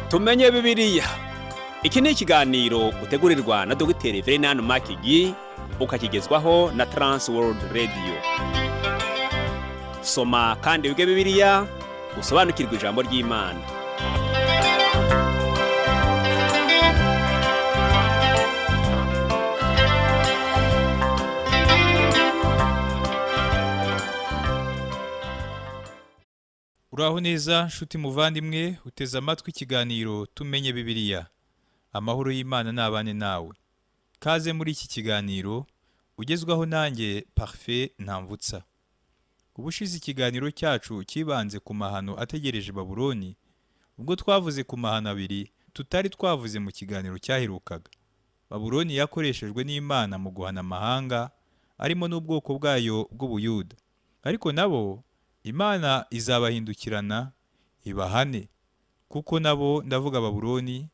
Tumenye Bibiliya. Iki ni ikiganiro utegurirwa na Dogiteri Verenani Makigi, ukakigezwaho na Trans World Radio. Soma kandi wige Bibiliya, usobanukirwe ijambo ry'Imana. Uraho neza nshuti muvandimwe uteze amatwi ikiganiro Tumenye Bibiliya. Amahoro y'Imana nabane nawe. Kaze muri iki kiganiro ugezwaho nanjye Parfait Ntamvutsa. Ubushize ikiganiro cyacu cyibanze ku mahano ategereje Babuloni, ubwo twavuze ku mahano abiri tutari twavuze mu kiganiro cyaherukaga. Babuloni yakoreshejwe n'Imana mu guhana amahanga arimo n'ubwoko bwayo bw'Ubuyuda. Ariko nabo Imana izabahindukirana ibahane, kuko nabo, ndavuga Babuloni,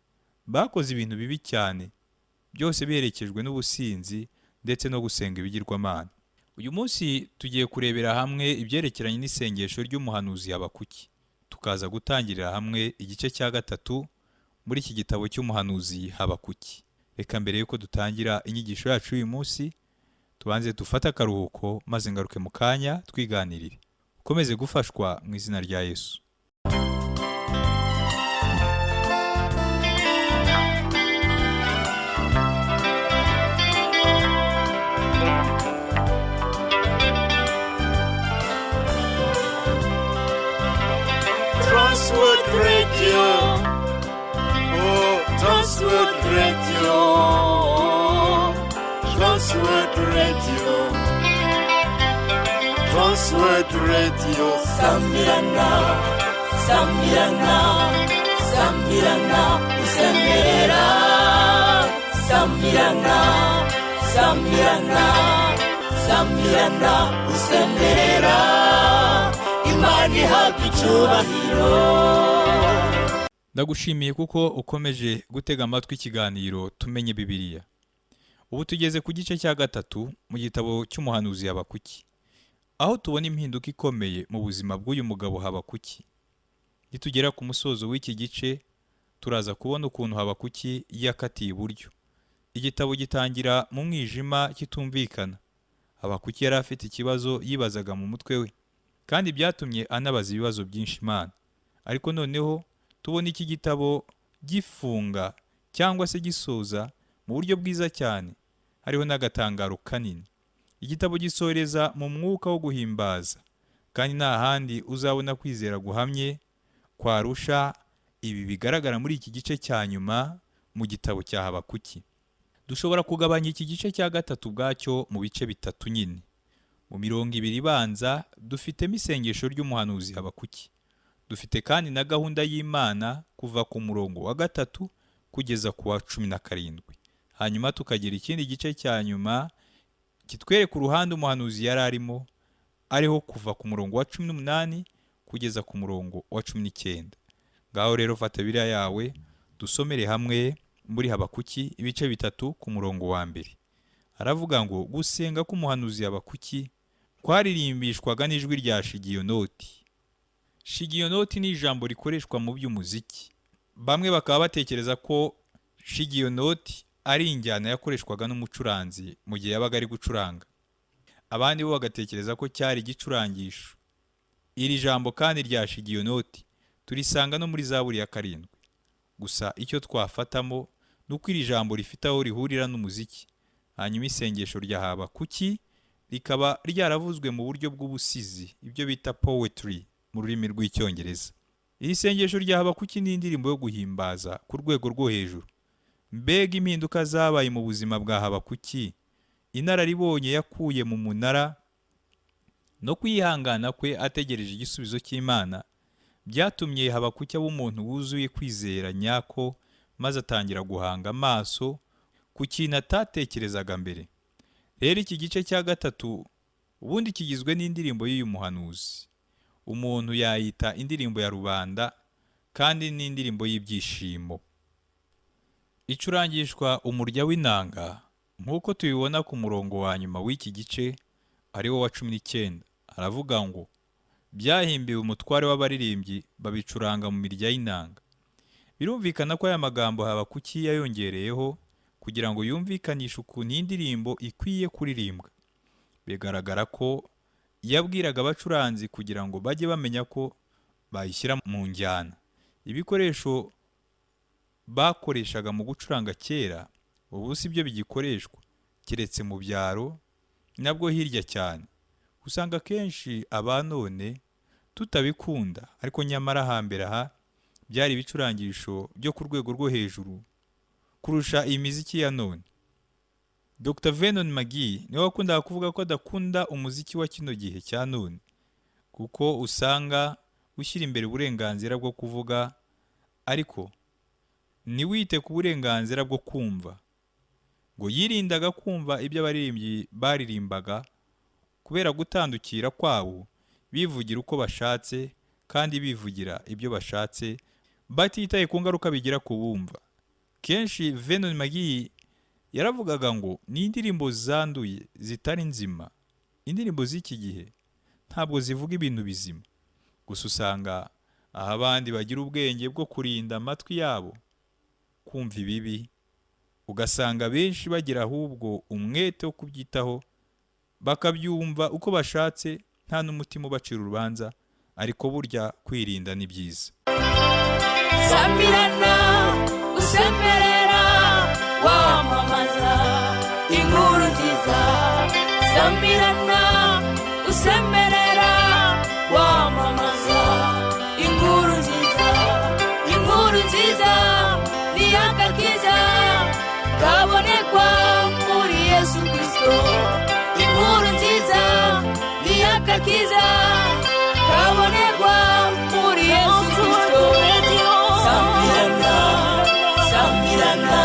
bakoze ibintu bibi cyane, byose biherekejwe n'ubusinzi ndetse no gusenga ibigirwamana. Uyu munsi tugiye kurebera hamwe ibyerekeranye n'isengesho ry'umuhanuzi Habakuki, tukaza gutangirira hamwe igice cya 3 muri iki gitabo cy'umuhanuzi Habakuki. Reka mbere yuko dutangira inyigisho yacu y'uyu munsi, tubanze dufate akaruhuko maze ngaruke mu kanya twiganirire. Ukomeze gufashwa mu izina rya Yesu. Transworld Radio. Oh, Transworld Radio. Transworld Radio. Transworld Radio. Sambirana, sambirana, sambirana, usemerera. Sambirana, sambirana, sambirana, usemerera. Imana ihabwa icyubahiro. Ndagushimiye kuko ukomeje gutega amatwi ikiganiro Tumenye Bibiliya. Ubu tugeze ku gice cya 3 mu gitabo cy'umuhanuzi Habakuki, aho tubona impinduka ikomeye mu buzima bw'uyu mugabo Habakuki. Nitugera ku musozo w'iki gice, turaza kubona ukuntu Habakuki yakatiye iburyo. Igitabo gitangira mu mwijima kitumvikana. Habakuki yari afite ikibazo yibazaga mu mutwe we, kandi byatumye anabaza ibibazo byinshi Imana. Ariko noneho tubona iki gitabo gifunga cyangwa se gisoza mu buryo bwiza cyane, hariho n'agatangaro kanini. Igitabo gisoreza mu mwuka wo guhimbaza, kandi nta handi uzabona kwizera guhamye kwarusha ibi bigaragara muri iki gice cya nyuma mu gitabo cya Habakuki. Dushobora kugabanya iki gice cya 3 ubwacyo mu bice bitatu nyine. Mu mirongo ibiri ibanza dufitemo isengesho ry'umuhanuzi Habakuki. Dufite kandi na gahunda y'Imana kuva ku murongo wa 3 kugeza ku wa 17. Hanyuma tukagira ikindi gice cya nyuma kitwereka uruhande umuhanuzi yari arimo, ariho kuva ku murongo wa 18 kugeza ku murongo wa 19. Ngaho rero fata Bibiliya yawe dusomere hamwe muri Habakuki ibice 3 ku murongo wa 1. Aravuga ngo gusenga k'umuhanuzi Habakuki kwaririmbishwaga n'ijwi rya Shigiyonoti. Shigiyonoti ni ijambo rikoreshwa mu by'umuziki. Bamwe bakaba batekereza ko Shigiyonoti ari injyana yakoreshwaga n'umucuranzi mu gihe yabaga ari gucuranga. Abandi bo bagatekereza ko cyari igicurangisho. Iri jambo kandi rya Shigiyonoti turisanga no muri Zaburi ya 7. Gusa icyo twafatamo ni uko iri jambo rifite aho rihurira n'umuziki. Hanyuma isengesho rya Habakuki rikaba ryaravuzwe mu buryo bw'ubusizi, ibyo bita poetry mu rurimi rw'Icyongereza. Iri sengesho rya Habakuki ni indirimbo yo guhimbaza ku rwego rwo hejuru. Mbega impinduka zabaye mu buzima bwa Habakuki, inararibonye yakuye mu munara no kwihangana kwe ategereje igisubizo cy'Imana, byatumye Habakuki aba umuntu wuzuye kwizera nyako, maze atangira guhanga amaso ku kintu atatekerezaga mbere. Rero iki gice cya 3 ubundi kigizwe n'indirimbo y'uyu muhanuzi. Umuntu yayita indirimbo ya rubanda kandi n'indirimbo y'ibyishimo. Icurangishwa umurya w'inanga nk'uko tubibona ku murongo wa nyuma w'iki gice, ari wo wa 19. Aravuga ngo byahimbiwe umutware w'abaririmbyi babicuranga mu mirya y'inanga. Birumvikana ko aya magambo Habakuki yayongereyeho kugira ngo yumvikanishe ukuntu iyi ndirimbo ikwiye kuririmbwa. Bigaragara ko yabwiraga abacuranzi kugira ngo bajye bamenya ko bayishyira mu njyana. Ibikoresho bakoreshaga mu gucuranga kera ubu si byo bigikoreshwa, keretse mu byaro nabwo hirya cyane. Usanga akenshi aba none tutabikunda, ariko nyamara hambere aha byari ibicurangisho byo ku rwego rwo hejuru kurusha iyi miziki ya none. Dr Vernon McGee niwe wakundaga kuvuga ko adakunda umuziki wa kino gihe cya none, kuko usanga ushyira imbere uburenganzira bwo kuvuga ariko ntiwite ku burenganzira bwo kumva. Ngo yirindaga kumva ibyo abaririmbyi baririmbaga kubera gutandukira kwabo, bivugira uko bashatse kandi bivugira ibyo bashatse batitaye ku ngaruka bigira ku bumva. Kenshi Vernon McGee yaravugaga ngo ni indirimbo zanduye zitari nzima. Indirimbo z'iki gihe ntabwo zivuga ibintu bizima. Gusa usanga aho abandi bagira ubwenge bwo kurinda amatwi yabo kumva ibibi, ugasanga benshi bagira ahubwo umwete wo kubyitaho, bakabyumva uko bashatse, nta n'umutima ubacira urubanza. Ariko burya kwirinda ni byiza. Samirana usemerera wamamaza inkuru nziza. Samirana usemerera wamamaza inkuru nziza. Inkuru nziza ni agakiza kabonekwa muri Yesu Kristo. Inkuru nziza ni agakiza kabonekwa muri Yesu Kristo. Samirana, samirana,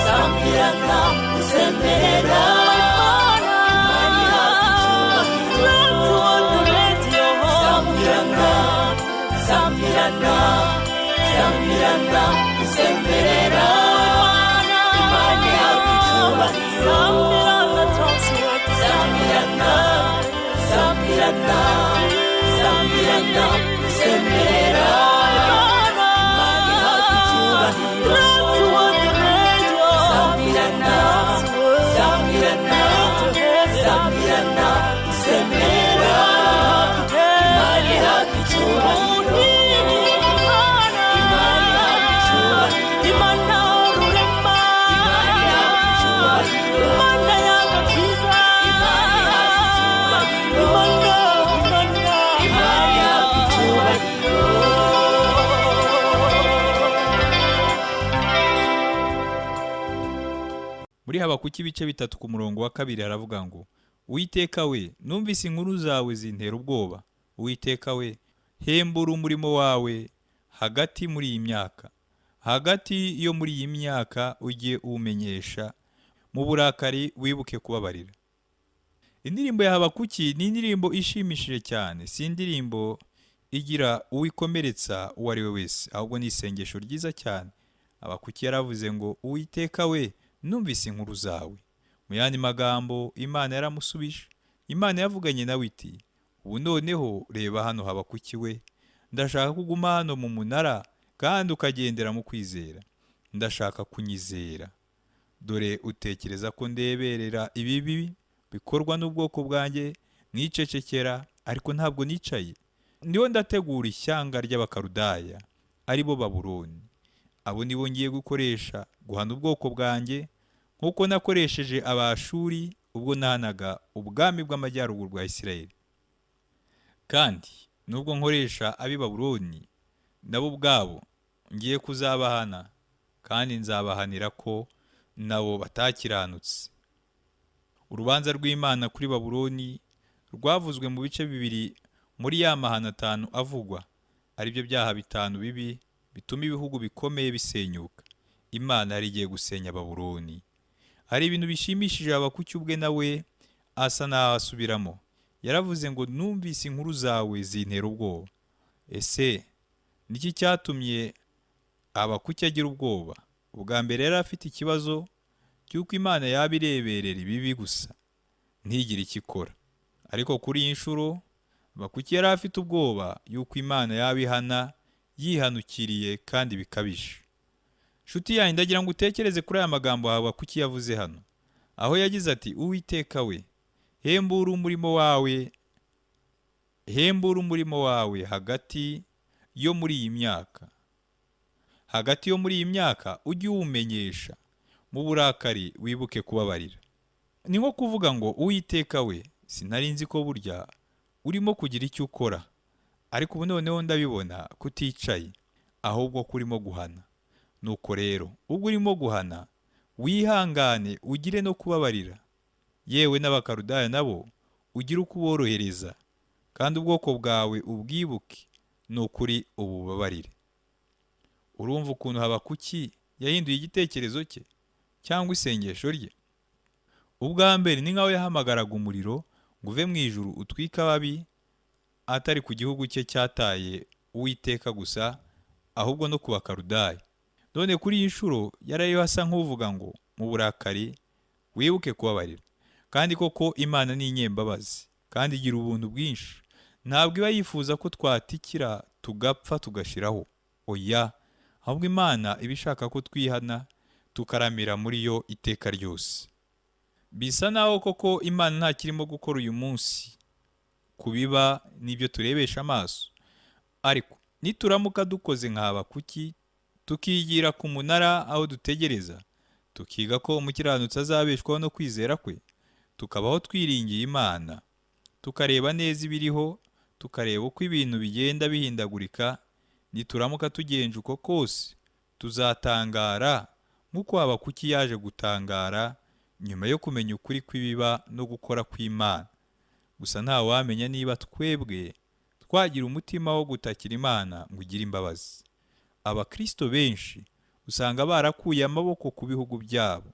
samirana usemerera. Samirana, samirana, samirana usemerera. Imana yacu icyubahiro. Samirana, samirana, samirana usemerera. Imana yacu icyubahiro. Samirana, samirana, samirana usemerera. Imana yacu icyubahiro. Imana yacu icyubahiro. Imana yacu icyubahiro. Imana yacu icyubahiro. Imana yacu icyubahiro. Muri Habakuki ibice 3 ku murongo wa 2 haravuga ngo: Uwiteka we, numvise inkuru zawe zintera ubwoba. Uwiteka we, hembura umurimo wawe hagati muri iyi myaka. Hagati yo muri iyi myaka ujye uwumenyesha, mu burakari wibuke kubabarira. Indirimbo ya Habakuki ni indirimbo ishimishije cyane, si indirimbo igira uwikomeretsa uwo ari we wese, ahubwo ni isengesho ryiza cyane. Habakuki yaravuze ngo: Uwiteka we, numvise inkuru zawe. Mu yandi magambo, Imana yaramusubije. Imana yavuganye nawe iti: ubu noneho reba hano Habakuki we, ndashaka kuguma hano mu munara kandi ukagendera mu kwizera. Ndashaka kunyizera. Dore utekereza ko ndeberera ibibi bikorwa n'ubwoko bwanjye nicecekera, ariko ntabwo nicaye. Ndiho ndategura ishyanga ry'Abakaludaya, ari bo Babuloni. Abo nibo ngiye gukoresha guhana ubwoko bwanjye, nk'uko nakoresheje Abashuri ubwo nahanaga ubwami bw'amajyaruguru bwa Isirayeli. Kandi nubwo nkoresha ab'i Babuloni, nabo ubwabo ngiye kuzabahana, kandi nzabahanira ko nabo batakiranutse. Urubanza rw'Imana kuri Babuloni rwavuzwe mu bice 2 muri ya mahano 5 avugwa, aribyo byaha 5 bibi bituma ibihugu bikomeye bisenyuka. Imana yari igiye gusenya Babuloni. Hari ibintu bishimishije Habakuki ubwe nawe asa n'aho asubiramo. Yaravuze ngo: numvise inkuru zawe zintera ubwoba. Ese niki cyatumye Habakuki agira ubwoba? Ubwa mbere yari afite ikibazo cy'uko Imana yaba ireberera ibibi gusa ntigire icyo ikora. Ariko kuri iyi nshuro Habakuki yari afite ubwoba y'uko Imana yaba ihana Yihanukiriye kandi bikabije. Nshuti yanjye, ndagira ngo utekereze kuri aya magambo Habakuki yavuze hano, aho yagize ati: "Uwiteka we, hembura umurimo wawe, hembura umurimo wawe hagati yo muri iyi myaka, hagati yo muri iyi myaka ujye uwumenyesha, mu burakari wibuke kubabarira." Ni nko kuvuga ngo: "Uwiteka we, sinari nzi ko burya urimo kugira icyo ukora, ariko ubu noneho ndabibona kuticaye, ahubwo ko urimo guhana. Nuko rero ubwo urimo guhana, wihangane ugire no kubabarira, yewe n'Abakarudaya nabo ugire uko uborohereza, kandi ubwoko bwawe ubwibuke, ni ukuri ububabarire." Urumva ukuntu Habakuki yahinduye igitekerezo cye cyangwa isengesho rye? Ubwa mbere ni nk'aho yahamagaraga umuriro ngo uve mu ijuru utwike ababi, atari ku gihugu cye cyataye Uwiteka gusa, ahubwo no ku Bakarudaya. None kuri iyi nshuro yarariho asa nk'uvuga ngo: "Mu burakari wibuke kubabarira." Kandi koko Imana ni inyembabazi kandi igira ubuntu bwinshi. Ntabwo iba yifuza ko twatikira tugapfa tugashiraho, oya, ahubwo Imana iba ishaka ko twihana tukaramira muri yo iteka ryose. Bisa naho koko Imana ntakirimo gukora uyu munsi ku biba n'ibyo turebesha amaso, ariko nituramuka dukoze nka Habakuki, tukigira ku munara aho dutegereza, tukiga ko umukiranutsi azabeshwaho no kwizera kwe, tukabaho twiringiye Imana, tukareba neza ibiriho, tukareba uko ibintu bigenda bihindagurika, nituramuka tugenje uko kose tuzatangara nk'uko Habakuki yaje gutangara nyuma yo kumenya ukuri kw'ibiba no gukora kw'Imana. Gusa ntawamenya niba twebwe twagira umutima wo gutakira Imana ngo igire imbabazi. Abakristo benshi usanga barakuye amaboko ku bihugu byabo,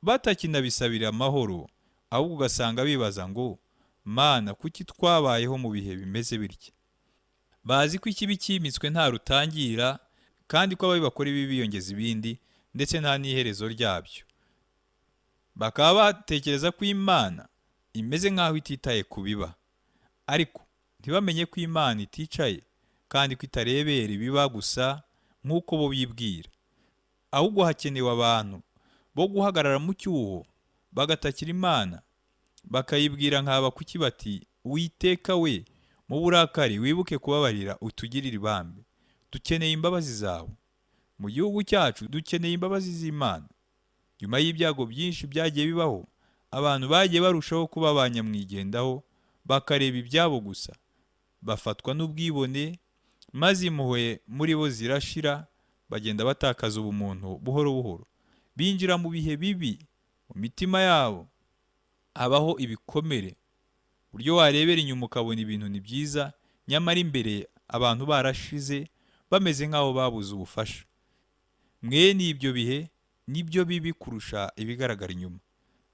batakinabisabira amahoro, ahubwo ugasanga bibaza ngo: "Mana, kuki twabayeho mu bihe bimeze bitya?" Bazi ko ikibi cyimitswe nta rutangira, kandi ko ababi bakora ibibi biyongeza ibindi, ndetse nta n'iherezo ryabyo. Bakaba batekereza ko Imana imeze nk'aho ititaye ku biba, ariko ntibamenye ko Imana iticaye kandi ko itarebera ibiba gusa nk'uko bo bibwira. Ahubwo hakenewe abantu bo guhagarara mu cyuho, bagatakira Imana, bakayibwira nka Habakuki bati: "Uwiteka we, mu burakari wibuke kubabarira, utugirire ibambe. Dukeneye imbabazi zawe mu gihugu cyacu, dukeneye imbabazi z'Imana." Nyuma y'ibyago byinshi byagiye bibaho, abantu bagiye barushaho kuba ba nyamwigendaho, bakareba ibyabo gusa, bafatwa n'ubwibone, maze impuhwe muri bo zirashira, bagenda batakaza ubumuntu buhoro buhoro, binjira mu bihe bibi. Mu mitima yabo habaho ibikomere, uburyo warebera inyuma ukabona ibintu ni byiza, nyamara imbere abantu barashize, bameze nk'aho babuze ubufasha. Mwene ibyo bihe nibyo bibi kurusha ibigaragara inyuma.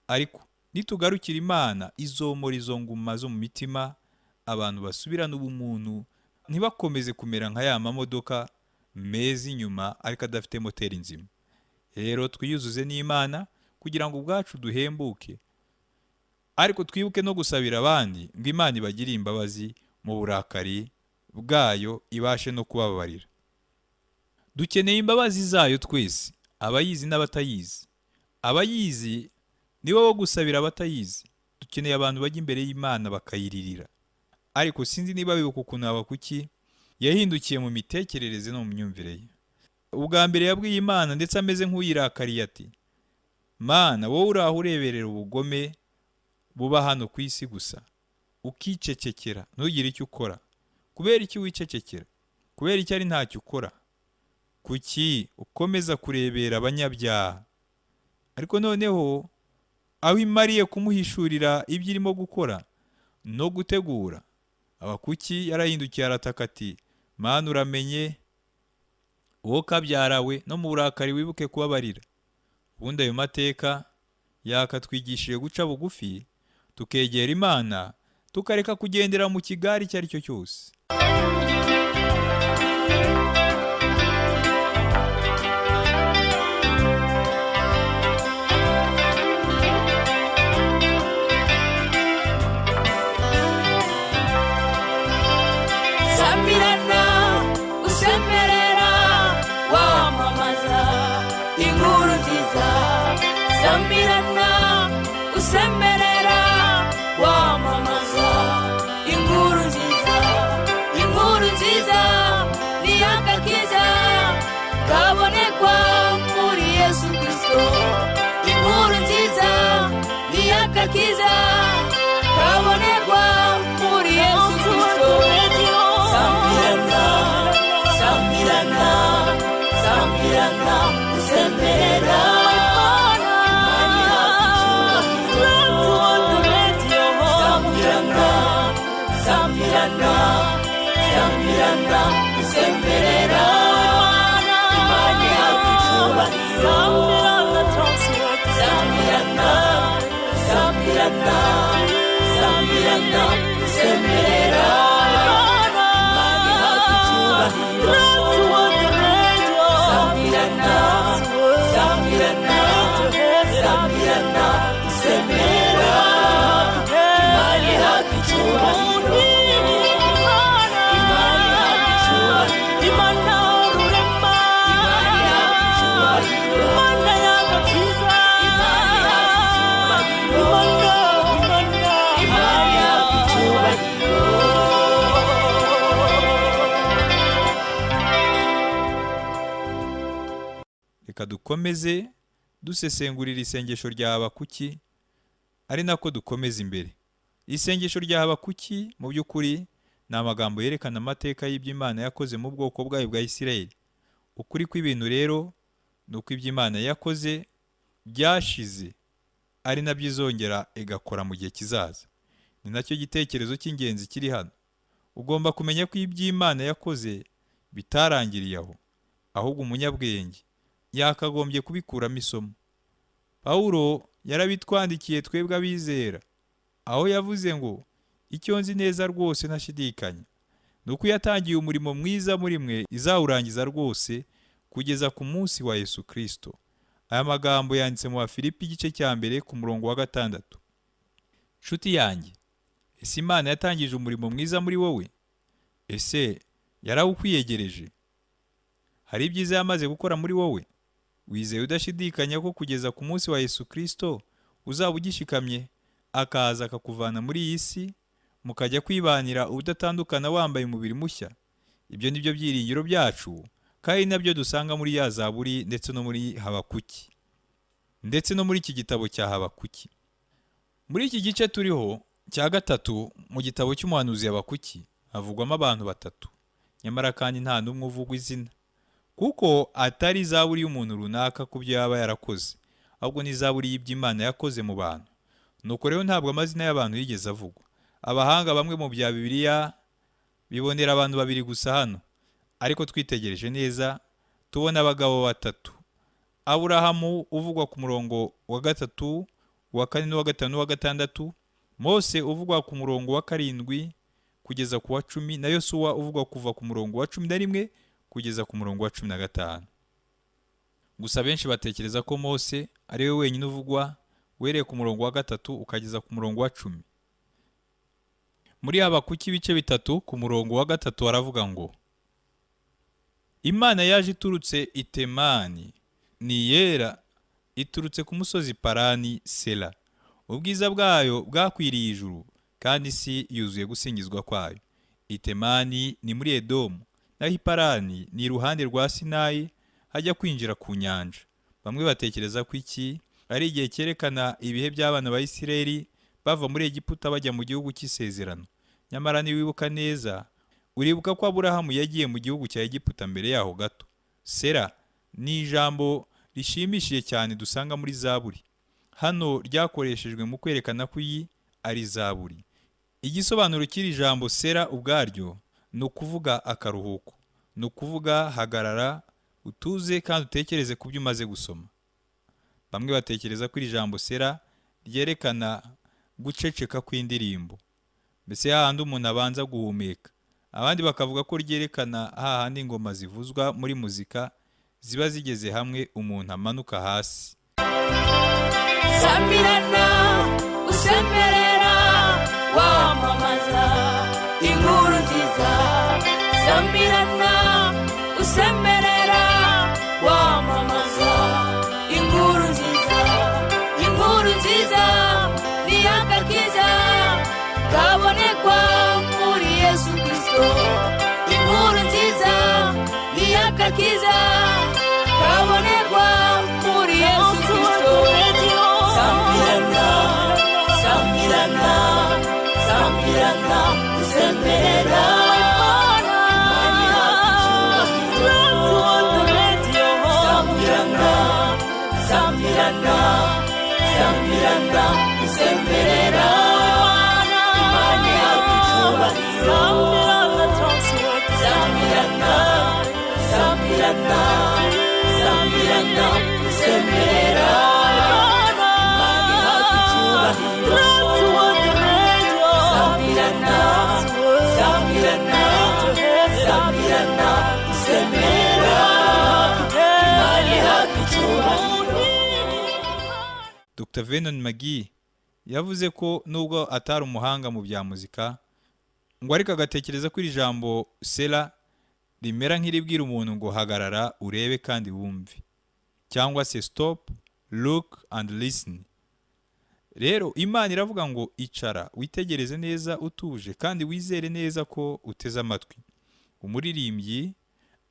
Ariko nitugarukira Imana, izomora izo nguma zo mu mitima, abantu basubirane ubumuntu, ntibakomeze kumera nka ya mamodoka meza inyuma ariko adafite moteri nzima. Rero twiyuzuze n'Imana kugira ngo ubwacu duhembuke, ariko twibuke no gusabira abandi ngo Imana ibagirire imbabazi mu burakari bwayo, ibashe no kubababarira. Dukeneye imbabazi zayo twese, abayizi n'abatayizi. Abayizi ni bo gusabira abatayizi. Dukeneye abantu bajya imbere y'Imana bakayiririra. Ariko sinzi niba bibuka ukuntu Habakuki yahindukiye mu mitekerereze no mu myumvire ye. Ubwa mbere yabwiye Imana ndetse ameze nk'uyirakariye ati: "Mana, wowe uraho ureberera ubugome buba hano ku isi gusa, ukicecekera ntugire icyo ukora. Kubera iki wicecekera? Kubera iki ari ntacyo ukora? Kuki ukomeza kurebera abanyabyaha?" Ariko noneho aho imariye kumuhishurira ibyo irimo gukora no gutegura, Habakuki yarahindukiye arataka ati: "Mana, uramenye wowe kabyarawe, no mu burakari wibuke kubabarira." Ubundi ayo mateka yakatwigishije guca bugufi, tukegera Imana, tukareka kugendera mu kigare icyo ari cyo cyose. Samirana usemerera, wamamaza inkuru nziza. Inkuru nziza ni agakiza kabonekwa muri Yesu Kristo. Inkuru nziza ni agakiza kabonekwa muri Yesu Kristo. Sambirana, sambirana, sambirana, usemerera. Imana ihabwa icyubahiro. Sambirana, sambirana, sambirana, usemerera. Imana ihabwa icyubahiro. Sambirana, sambirana, sambirana, usemerera. Imana ihabwa icyubahiro. Sambirana, sambirana, sambirana, usemerera. Imana ihabwa icyubahiro. Imana ihabwa icyubahiro. Imana ihabwa icyubahiro. Imana ihabwa icyubahiro. Imana ihabwa icyubahiro. Reka dukomeze dusesengurira isengesho rya Habakuki, ari nako dukomeza imbere. Isengesho rya Habakuki mu by'ukuri ni amagambo yerekana amateka y'ibyo Imana yakoze mu bwoko bwayo bwa Isirayeli. Ukuri kw'ibintu rero ni uko ibyo Imana yakoze byashize, ari nabyo izongera igakora mu gihe kizaza. Ni nacyo gitekerezo cy'ingenzi kiri hano. Ugomba kumenya ko ibyo Imana yakoze bitarangiriye aho, ahubwo umunyabwenge yakagombye kubikuramo isomo. Pawulo yarabitwandikiye twebwe abizera, aho yavuze ngo icyo nzi neza rwose ntashidikanya ni uko yatangiye umurimo mwiza muri mwe izawurangiza rwose kugeza ku munsi wa Yesu Kristo. Aya magambo yanditse mu Bafilipi igice cya 1 ku murongo wa 6. Nshuti yanjye, ese Imana yatangije umurimo mwiza muri wowe? Ese yarawukwiyegereje? Hari ibyiza yamaze gukora muri wowe? Wizeye udashidikanya ko kugeza ku munsi wa Yesu Kristo uzaba ugishikamye, akaza akakuvana muri iyi si, mukajya kwibanira udatandukana wambaye umubiri mushya? Ibyo ni byo byiringiro byacu, kandi nabyo dusanga muri ya Zaburi ndetse no muri Habakuki, ndetse no muri iki gitabo cya Habakuki. Muri iki gice turiho cya 3 mu gitabo cy'umuhanuzi Habakuki havugwamo abantu batatu, nyamara kandi nta n'umwe uvugwa izina, kuko atari zaburi y'umuntu runaka ku byo yaba yarakoze, ahubwo ni zaburi y'ibyo Imana yakoze mu bantu. Nuko rero ntabwo amazina y'abantu yigeze avugwa. Abahanga bamwe mu bya Bibiliya bibonera abantu babiri gusa hano, ariko twitegereje neza tubona abagabo batatu. Aburahamu uvugwa ku murongo wa 3, wa 4 n'uwa 5 n'uwa 6, Mose uvugwa ku murongo wa 7 kugeza ku wa 10, na Yosuwa uvugwa kuva ku murongo wa 11 kugeza ku murongo wa 15. Gusa benshi batekereza ko Mose ari we wenyine uvugwa, uhereye ku murongo wa 3 ukageza ku murongo wa 10. Muri Habakuki ibice 3 ku murongo wa 3 haravuga ngo: Imana yaje iturutse i Temani, ni iyera, iturutse ku musozi Parani. Sela. Ubwiza bwayo bwakwiriye ijuru, kandi isi yuzuye gusingizwa kwayo. I Temani ni muri Edomu, naho Iparani ni iruhande rwa Sinayi hajya kwinjira ku nyanja. Bamwe batekereza ko iki ari igihe cyerekana ibihe by'abana ba Isirayeli bava muri Egiputa bajya mu gihugu cy'isezerano. Nyamara niwibuka neza, uribuka ko Aburahamu yagiye mu gihugu cya Egiputa mbere yaho gato. Sera ni ijambo rishimishije cyane dusanga muri Zaburi. Hano ryakoreshejwe mu kwerekana ko iyi ari Zaburi. Igisobanuro cy'iri jambo Sera ubwaryo ni ukuvuga akaruhuko, ni ukuvuga hagarara, utuze kandi utekereze ku byo umaze gusoma. Bamwe batekereza ko iri jambo Sera ryerekana guceceka kw'indirimbo, mbese hahandi umuntu abanza guhumeka. Abandi bakavuga ko ryerekana hahandi ingoma zivuzwa muri muzika ziba zigeze hamwe umuntu amanuka hasi. Sambirana, usemerera, wamamaza inkuru nziza. Sambirana, usemerera, wamamaza inkuru nziza. Inkuru nziza Agakiza kabonerwa muri Yesu Kristo. Sambirana, sambirana, sambirana, usemerera. Sambirana, sambirana, sambirana, usemerera. Imana ihabwa icyubahiro. Sambirana, sambirana, sambirana, usemerera. Imana ihabwa icyubahiro. Sambirana, sambirana, sambirana, usemerera. Imana ihabwa icyubahiro. Dr Vernon McGee yavuze ko nubwo atari umuhanga mu bya muzika, ngo ariko agatekereza ko iri jambo sera rimera nk'iribwira umuntu ngo hagarara urebe kandi wumve, cyangwa se stop, look and listen. Rero Imana iravuga ngo icara witegereze neza utuje kandi wizere neza ko uteze amatwi. Umuririmbyi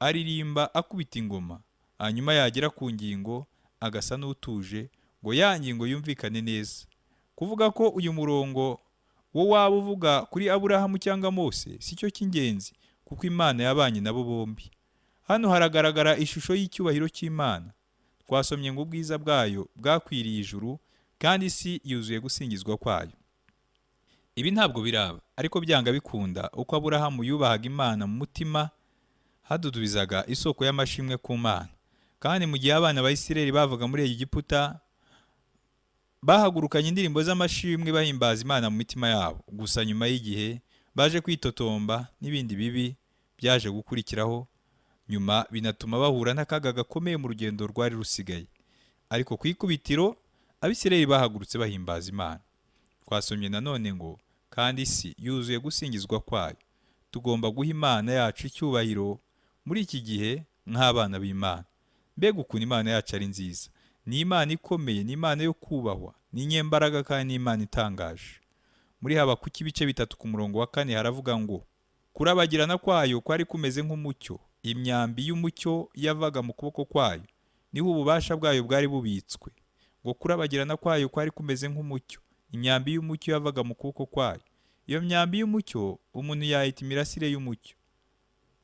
aririmba akubita ingoma, hanyuma yagera ku ngingo agasa n'utuje ngo ya ngingo yumvikane neza. Kuvuga ko uyu murongo wo waba uvuga kuri Aburahamu cyangwa Mose si cyo cy'ingenzi, kuko Imana yabanye nabo bombi. Hano haragaragara ishusho y'icyubahiro cy'Imana. Twasomye ngo ubwiza bwayo bwakwiriye ijuru kandi isi yuzuye gusingizwa kwayo. Ibi ntabwo biraba, ariko byanga bikunda uko Aburahamu yubahaga Imana mu mutima, hadudubizaga isoko y'amashimwe ku Mana. Kandi mu gihe abana ba Isirayeli bavaga muri Egiputa, bahagurukanye indirimbo z'amashimwe bahimbaza Imana mu mitima yabo. Gusa nyuma y'igihe baje kwitotomba n'ibindi bibi byaje gukurikiraho nyuma, binatuma bahura n'akaga gakomeye mu rugendo rwari rusigaye. Ariko ku ikubitiro Abisirayeli bahagurutse bahimbaza Imana. Twasomye nanone ngo kandi isi yuzuye gusingizwa kwayo. Tugomba guha Imana yacu icyubahiro muri iki gihe nk'abana b'Imana. Mbega ukuntu Imana yacu ari nziza! Ni Imana ikomeye, ni Imana yo kubahwa, ni inyembaraga kandi ni Imana itangaje. Muri Habakuki ibice 3 ku murongo wa 4 haravuga ngo kurabagirana kwayo kwari kumeze nk'umucyo, imyambi y'umucyo yavaga mu kuboko kwayo, niho ububasha bwayo bwari bubitswe. Ngo kurabagirana kwayo kwari kumeze nk'umucyo, imyambi y'umucyo yavaga mu kuboko kwayo. Iyo myambi y'umucyo umuntu yayita imirasire y'umucyo.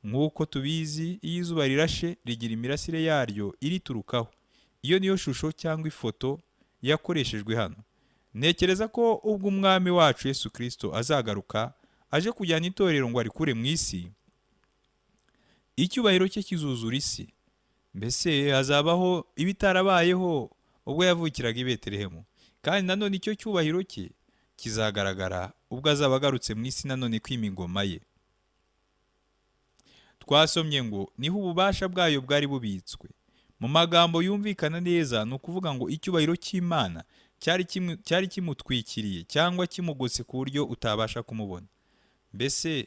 Nk'uko tubizi, iyo izuba rirashe rigira imirasire yaryo iriturukaho. Iyo niyo shusho cyangwa ifoto yakoreshejwe hano. Ntekereza ko ubwo Umwami wacu Yesu Kristo azagaruka aje kujyana itorero ngo arikure mu isi, icyubahiro cye kizuzura isi. Mbese hazabaho ibitarabayeho ubwo yavukiraga i Betelehemu. Kandi nanone icyo cyubahiro cye kizagaragara ubwo azaba agarutse mu isi nanone kwima ingoma ye. Twasomye ngo niho ububasha bwayo bwari bubitswe. Mu magambo yumvikana neza ni ukuvuga ngo icyubahiro cy'Imana cyari kimutwikiriye cyangwa kimugose ku buryo utabasha kumubona. Mbese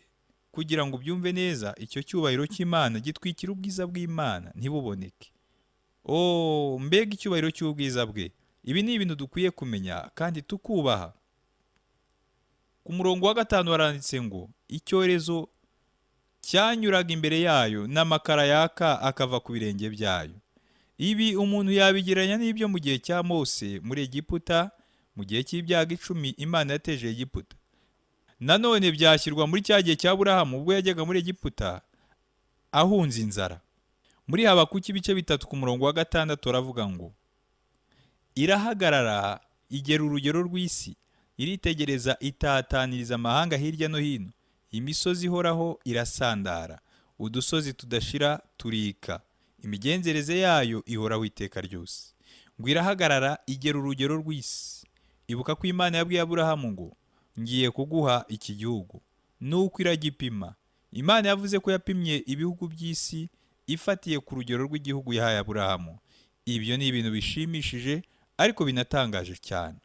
kugira ngo ubyumve neza, icyo cyubahiro cy'Imana gitwikira ubwiza bw'Imana ntibuboneke. Oh, mbega icyubahiro cy'ubwiza bwe! Ibi ni ibintu dukwiye kumenya kandi tukubaha. Ku murongo wa 5 haranditse ngo icyorezo cyanyuraga imbere yayo n'amakara yaka akava ku birenge byayo. Ibi umuntu yabigereranya n'ibyo mu gihe cya Mose muri Egiputa, mu gihe cy'ibyago 10 Imana yateje Egiputa. Nanone byashyirwa muri cya gihe cya Aburahamu ubwo yajyaga muri Egiputa ahunze inzara. Muri Habakuki ibice 3 ku murongo wa 6 aravuga ngo irahagarara igera urugero rw'isi, iritegereza itataniriza amahanga hirya no hino, imisozi ihoraho irasandara, udusozi tudashira turika, imigenzereze yayo ihoraho iteka ryose. Ngo irahagarara igera urugero rw'isi. Ibuka ko Imana yabwiye Aburahamu ngo ngiye kuguha iki gihugu, nuko iragipima. Imana yavuze ko yapimye ibihugu by'isi ifatiye ku rugero rw'igihugu yahaye Aburahamu. Ibyo ni ibintu bishimishije ariko binatangaje cyane.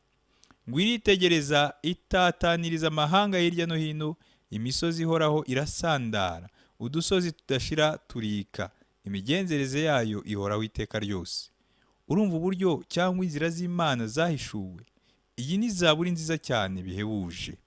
Ngo iritegereza itataniriza amahanga hirya no hino, imisozi ihoraho irasandara, udusozi tudashira turika, imigenzereze yayo ihoraho iteka ryose. Urumva uburyo cyangwa inzira z'Imana zahishuwe. Iyi ni zaburi nziza cyane bihebuje.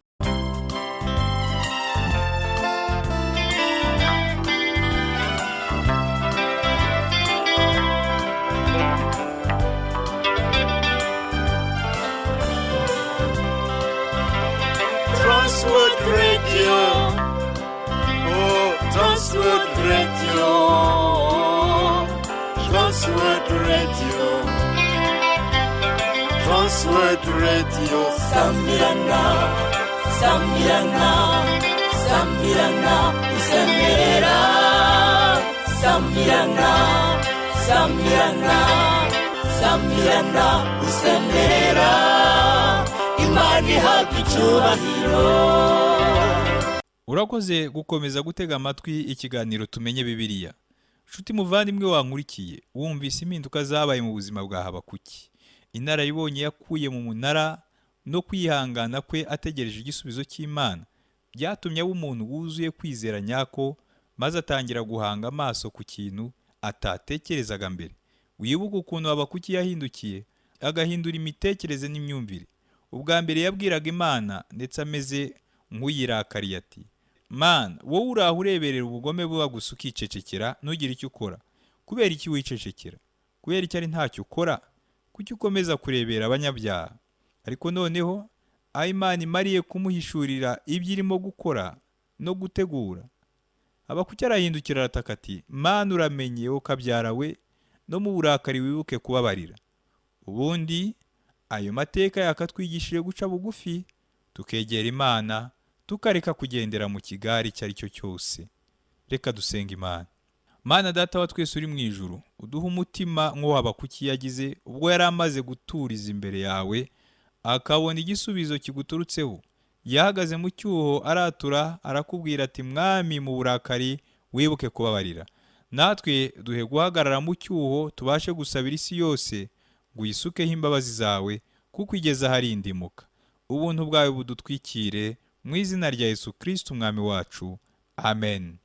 Transworld Radio. Oh, Transworld Radio. Transworld Radio. Transworld Radio. Sambirana, sambirana, sambirana, usemerera. Sambirana, sambirana, sambirana, usemerera. Imana ihabwa icyubahiro. Urakoze gukomeza gutega amatwi ikiganiro Tumenye Bibiliya. Nshuti muvandimwe wankurikiye, wumvise impinduka zabaye mu buzima bwa Habakuki. Inararibonye yakuye mu munara no kwihangana kwe ategereje igisubizo cy'Imana byatumye aba umuntu wuzuye kwizera nyako, maze atangira guhanga amaso ku kintu atatekerezaga mbere. Wibuke ukuntu Habakuki yahindukiye, agahindura imitekerereze n'imyumvire. Ubwa mbere yabwiraga Imana ndetse ameze nk'uyirakariye ati: "Mana, wowe uraho ureberera ubugome buba gusa ukicecekera, ntugire icyo ukora. Kubera iki wicecekera? Kubera iki ari ntacyo ukora? Kuki ukomeza kurebera abanyabyaha?" Ariko noneho aho Imana imariye kumuhishurira ibyo irimo gukora no gutegura, Habakuki arahindukira arataka ati: "Mana, uramenye wowe we, no mu burakari wibuke kubabarira." Ubundi ayo mateka yakatwigishije guca bugufi, tukegera Imana, tukareka kugendera mu kigare icyo ari cyo cyose. Reka dusenga Imana. Mana Data wa twese uri mu ijuru, uduhe umutima nk'uwo Habakuki yagize ubwo yari amaze guturiza imbere yawe, akabona igisubizo kiguturutseho. Yahagaze mu cyuho aratura, arakubwira ati: "Mwami, mu burakari wibuke kubabarira." Natwe duhe guhagarara mu cyuho, tubashe gusabira isi yose ngo uyisukeho imbabazi zawe, kuko igeze ahari indimuka. Ubuntu bwawe budutwikire mu izina rya Yesu Kristo Umwami wacu, amen.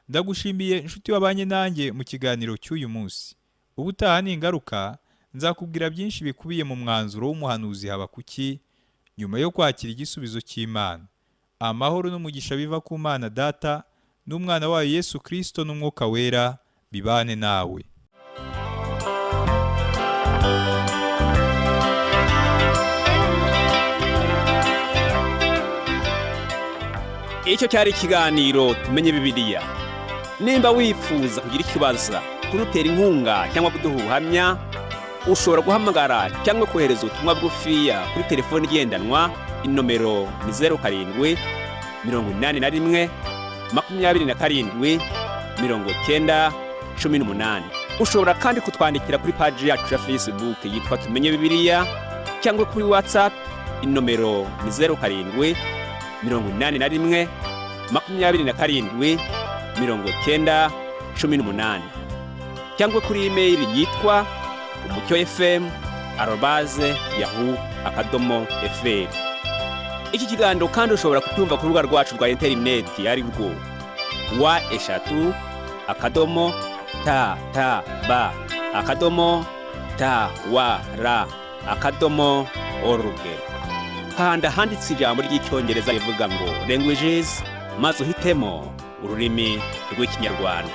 Ndagushimiye inshuti wabanye nanjye mu kiganiro cy'uyu munsi. Ubutaha ni ingaruka nzakubwira byinshi bikubiye mu mwanzuro w'umuhanuzi Habakuki nyuma yo kwakira igisubizo cy'Imana. Amahoro n'umugisha biva ku Mana Data n'Umwana wayo Yesu Kristo n'Umwuka Wera bibane nawe. Icyo cyari ikiganiro Tumenye Bibiliya. Nimba wifuza kugira icyo ubaza, kudutera inkunga cyangwa kuduha ubuhamya, ushobora guhamagara cyangwa kohereza ubutumwa bugufiya kuri telefoni igendanwa. Inomero ni 0781 27 90 18. Ushobora kandi kutwandikira kuri paji yacu ya Facebook yitwa Tumenye Bibiliya, cyangwa kuri WhatsApp. Inomero ni 0781 27 90 18, cyangwa kuri imeyili yitwa umucyofm@yahoo.fr. Iki kiganiro kandi ushobora kucyumva ku rubuga rwacu rwa interineti, ari rwo www.ttb.twr.org. Kanda ahanditse ijambo ry'Icyongereza rivuga ngo "languages", maze uhitemo ururimi rw'Ikinyarwanda.